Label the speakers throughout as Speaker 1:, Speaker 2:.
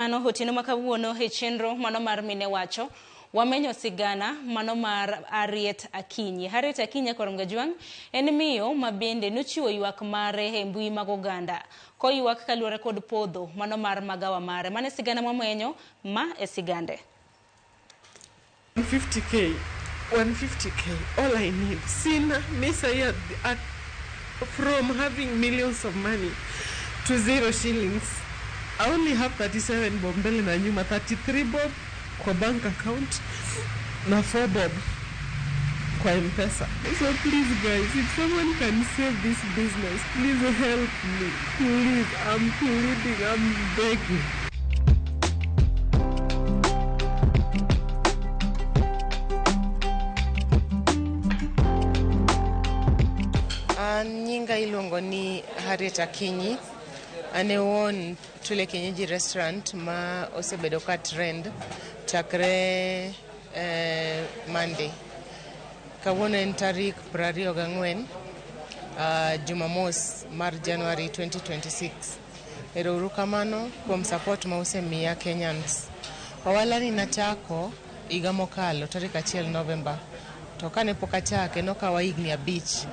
Speaker 1: Mano otieno ma kawuono e chenro mano mar mine wacho wamenyo sigana mano mar Harriet Akinyi. Harriet Akinyi kor Mgajwang' en miyo ma bende nochiwo ywak mare e mbui mag oganda koywak kaluwore kod podho mano mar magawa mare. Mano e sigana mwamenyo ma e sigande.
Speaker 2: 150K, 150K, all I need. Sina, mi sahi at, from having millions of money to 0 shillings. I only have 37 bob mbele na nyuma, 33 bob kwa bank account na 4 bob kwa M-Pesa. So please guys, if someone can save this business, please help me. Please, I'm pleading, I'm begging.
Speaker 3: An nyinga iluongo ni Harriet Akinyi. An e wuon Tule Kienyeji Restaurant ma osebedo ka trend chakre Monday. Kawuono en tarik 24 Jumamos mar January 2026. Ero uru kamano kuom support ma usemiya Kenyans. Ohala ni nachako higa mokalo tarik 1 November. To kane pok achake nokawa higni 5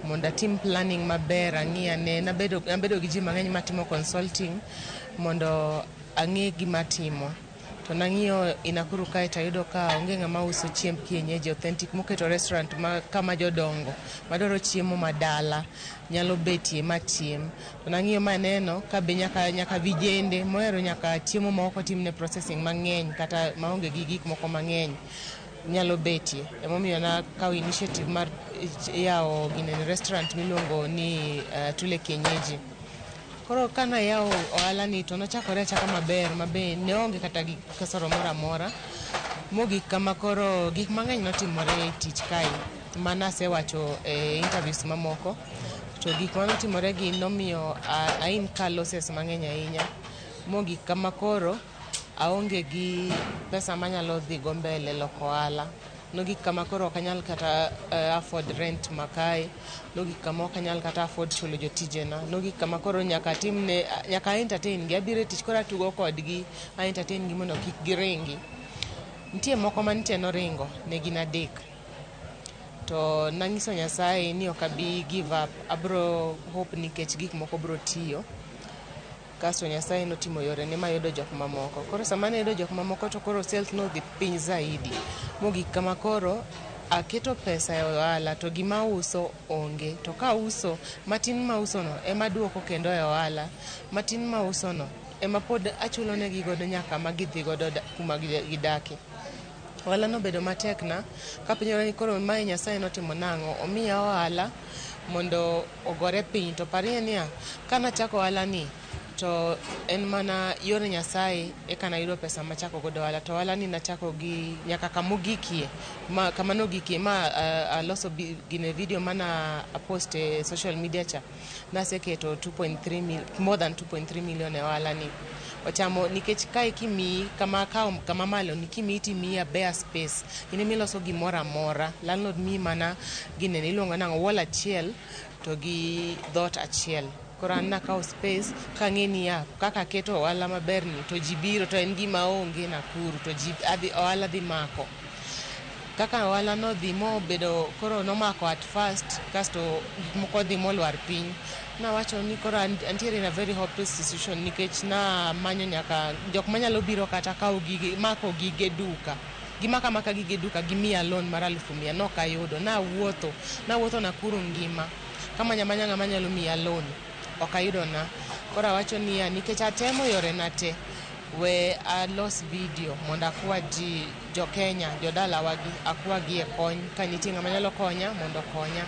Speaker 3: mondo atim planning maber, ang'i ane nabedo gi ji mang'eny matimo consulting mondo ang'e gima atimo. To nang'iyo i Nakuru kae tayudo ka onge ng'ama uso chiemb kienyeji authentic moketo restaurant ma kama jodongo madwaro chiemo madala nyalo betie machiem. To nang'iyo maneno ka be nyaka vijende mohero nyaka chiemo ma ok otimne processing mang'eny kata maonge gi gik moko mang'eny nyalo betie. Emomiyo nakawo initiative mar yawo ginene restaurant miluongo ni Tule Kienyeji. Koro kanayawo ohala ni to nochakore achaka maber mabe ne onge kata gi kasoro moro amora. Mogik kama koro gik mang'eny notimore e tich kae manasewacho e interviews mamoko. To gik manotimore gi nomiyo a incur losses mang'eny ahinya. Mogik kama koro aonge gi pesa manyalo dhi go mbele loko ohala. Nogik kama koro ok anyal kata afford rent ma kae. Nogik kama ok anyal kata afford chulo jotijena. Nogik kama koro nyaka atimne, nyaka a entertain gi. Abiro e tich koro atugo kodgi, a entertain gi mondo kik giringi. Nitie moko mantie noringo, ne gin adek. To nang'iso Nyasaye ni ok abi give up, abro hope nikech gik moko bro tiyo. Kasto Nyasaye notimo yorene mayudo jok mamoko. Koro sama nayudo jok mamoko to koro sales nodhi piny zaidi. Mogik kama koro aketo pesa e ohala to gima auso onge. To kauso, matin mauso no ema duoko kendo e ohala. Matin mauso no ema pod achulo negi godo nyaka ma gidhi godo kuma gidake. Ohala nobedo matek na kapenjora ni koro mae Nyasaye notimo nang'o. Omiya ohala mondo ogore piny. To parie niya, kanachako ohala ni to en mana yor Nyasaye eka nayudo pesa machako godo ohala. To ohala ni nachako gi nyaka kamogikie, ma kama nogikie ma aloso gine video mana apost e social media cha. Naseketo 2.3 mil, more than 2.3 million e ohala ni. Ochamo nikech kae kimiyi kama akawo kama malo ni kimiyi timiyi a bare space. In emiloso gimoro amora. Landlord miyi mana ginene iluongo nang'o wall achiel to gi dhoot achiel. Koro an nakawo space kang'e niya kaka aketo ohala maber ni to ji biro to en gima onge Nakuru to ji adhi ohala dhi mako. Kaka ohala nodhi mobedo koro nomako at first kasto gik moko dhi molwar piny. Nawacho ni koro antiere in a very hopeless situation nikech namanyo nyaka jok manyalo biro kata kawo gige mako gige duka. Gimako amaka gige duka gimiya loan mar 100,000 nok ayudo. Nawuotho Nakuru ngima kamanyo amanya ng'ama nyalo miya loan. Ok ayudo na. Koro awacho niya nikech atemo yorena te, we alos video mondo akwa ji jo Kenya, jodalawa gi akwa gi e kony. Ka nitie ng'ama nyalo konya mondo okonya.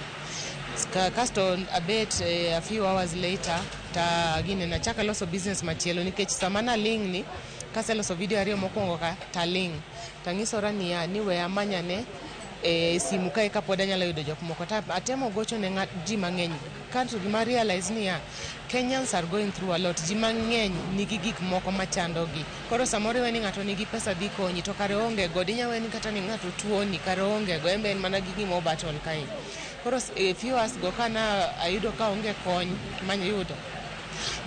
Speaker 3: Kasto abet a few hours later ta gine nachako aloso business machielo nikech sama naling' ni kaseloso video ariyo mokwongo ka taling'. Tang'isora niya ni we amanyane e simu kae kapod anyalo yudo jok moko. Ta atemo gocho ne ji mang'eny. Kasto gima realize niya, Kenyans are going through a lot. Ji mang'eny nigi gik moko machando gi. Koro samoro iwe ni ng'ato nigi pesa dhi konyi to kare oonge godo. Inya we ni kata ni ng'ato tuoni kare oonge go. En be en mana gi gima o battle kae. Koro a few hours go kana ayudo ka onge kony manyudo.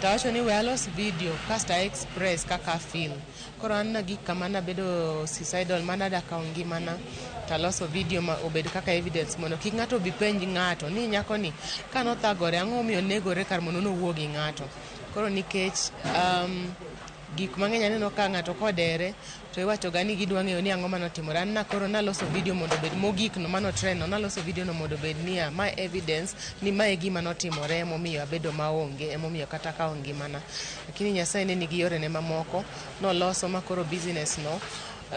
Speaker 3: To awacho ni we alos video kasto a express kaka a feel. Koro an nagik kama nabedo suicidal manada kawo ngimana to aloso video ma obed kaka evidence mondo kik ng'ato bi penj ng'ato ni nyako ni kanothagore ang'o momiyo onegore kar mondo nowuo gi ng'ato. Koro nikech gik mang'eny aneno ka ng'ato kodere to iwacho ga ni gidwa ng'eyo ni ang'o manotimore. An nakoro naloso video mondo obed mogik no mano trend no naloso video no mondo obed niya ma evidence ni mae e gima notimore emomiyo abedo maonge emomiyo kata akawo ngimana. Lakini Nyasaye ne nigi yorene mamoko noloso makoro business no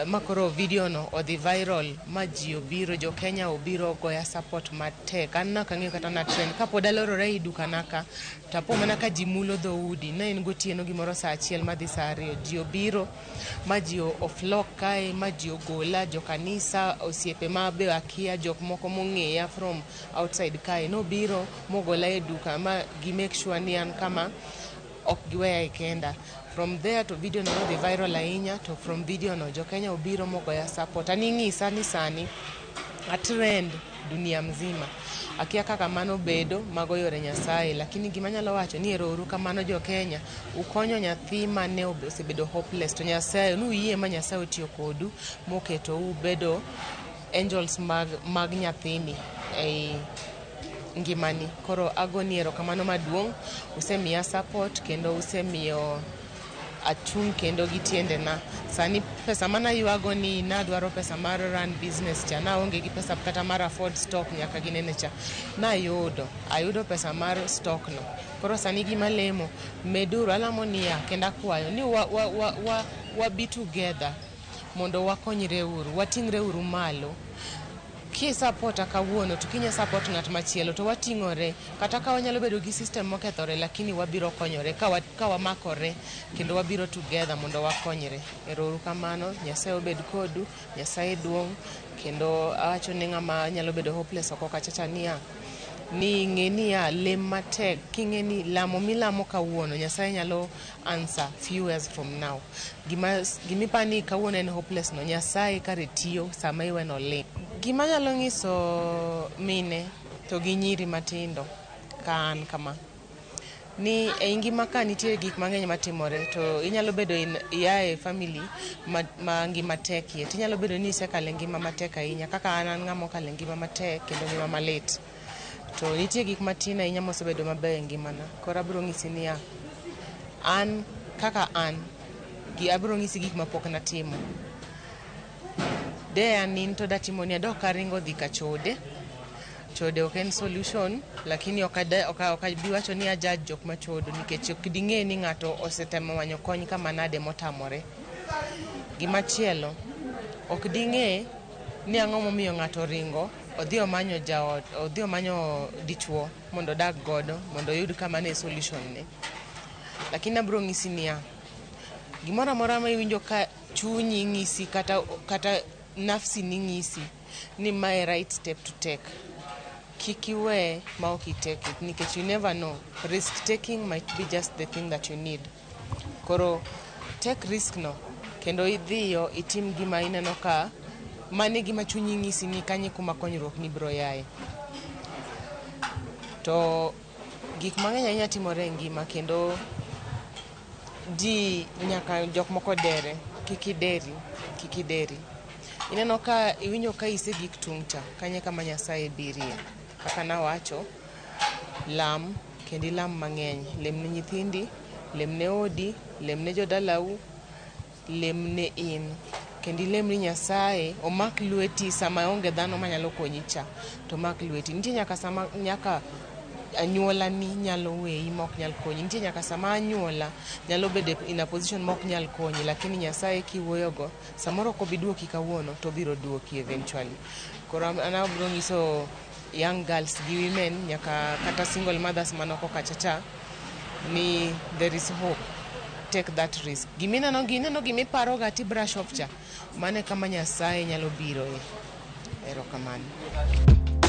Speaker 3: makoro video no odhi viral ma ji obiro jo Kenya obiro goya support matek. An nok ang'eyo kata na trend kapod alorora ei dukana ka tapo mana ka ji mulo dhoudi ne en gotieno gimoro saa achiel madhi saa ariyo ji obiro ma ji oflock kae ma ji ogola jo kanisa osiepe ma be akia jok moko mong'eya from outside kae nobiro mogola e duka ma gi make sure ni an kama ok giweya e kenda. From there to video no nodhi viral ahinya to from video no jo Kenya obiro mogoya support. An ing'isa ni sani a trend dunia mzima. Akia kaka mano bedo mago yore Nyasaye lakini gima anyalo wacho ni ero uru kamano jo Kenya ukonyo nyathi mane osebedo hopeless to Nyasaye nuyie ma Nyasaye otiyo kodu moketo ubedo angels mag nyathini ei ngimani. Koro agoni erokamano maduong', usemiya support kendo usemiyo achung' kendo gi tiendena. Sani pesa manaywago ni nadwaro pesa mar run business cha, naonge gi pesa kata mar afford stock nyaka ginene cha. Nayudo, ayudo pesa mar stock no. Koro sani gima lemo, meduru, alamo niya, kendo akwayo ni wa be together mondo wakonyre uru, wating're uru malo. Kisapota kawuono to kinya support ng'at machielo to wating'ore kata ka wanyalo bedo gi system mokethore lakini wabiro konyore ka wamakore kendo wabiro together mondo wakonyre. Ero uru kamano, Nyasaye obed kodu, Nyasaye duong' kendo awacho ne ng'ama nyalo bedo hopeless oko kachacha niya ni ng'e niya lem matek king'e ni lamo milamo kawuono Nyasaye nyalo answer few years from now. Gima ni kawuono en hopeless no Nyasaye kare tiyo sama iweno ling'. Gima anyalo nyiso mine to gi nyiri matindo ka an kama ni ei ngima ka nitie gik mang'eny matimore to inyalo bedo ia e family ma ngima tekie tinyalo bedo ni isekalo e ngima matek ahinya kaka an ng'ama okalo e ngima matek kendo ngima malit. To nitie gik matin ahinya mosebedo mabeyo e ngimana. Koro abiro ng'isi niya, an kaka an, abiro ng'isi gik mapok natimo. De an in to datimo ni dok aringo dhi ka chode. Chode ok en solution, lakini ok abi wacho ni a judge jok machodo nikech ok ding'e ni ng'ato osetemo manyo kony kama nade motamore. Gimachielo, ok ding'e ni ang'o momiyo ng'ato oringo odhi omanyo jaot, odhi omanyo dichuo mondo odag godo mondo oyud kama ne solution ne. Lakini abiro ng'isi niya, gimoro amora ma iwinjo ka chunyi ng'isi kata nafsi ni ng'isi ni mae right step to take. Kik iwe ma ok i take it nikech you never know. Risk taking might be just the thing that you need. Koro take risk no kendo idhiyo itim gima ineno ka mane gima chunyi ng'isi ni kanye kuma konyruok ni biro yae. To gik mang'eny ahinya timore e ngima kendo ji nyaka jok moko dere, kik ideri, kik ideri. Ineno ka iwinjo ka isegik tung' cha, kanye kama Nyasaye birie. Kaka nawacho, lam kendo ilam mang'eny. Lem ne nyithindi, lem ne odi, lem ne jodalau, lem ne in. Kendo ilem ni Nyasaye omak lweti sama onge dhano manyalo konyi cha, to omak lweti. Nitie nyaka sama nyaka anyuola ni nyalo weyi ma ok nyal konyi. Nitie nyaka sama anyuola nyalo bedo in a position ma ok nyal konyi, lakini Nyasaye kiwuoyogo, samoro ok obi duoki kawuono, to obiro duoki eventually. Koro an abiro nyiso young girls gi women nyaka kata single mothers man oko kacha cha ni there is hope. Take that risk. Gimineno ineno gimiparoga ti brush off cha, mano e kama Nyasaye nyalo biroe. Erokamano.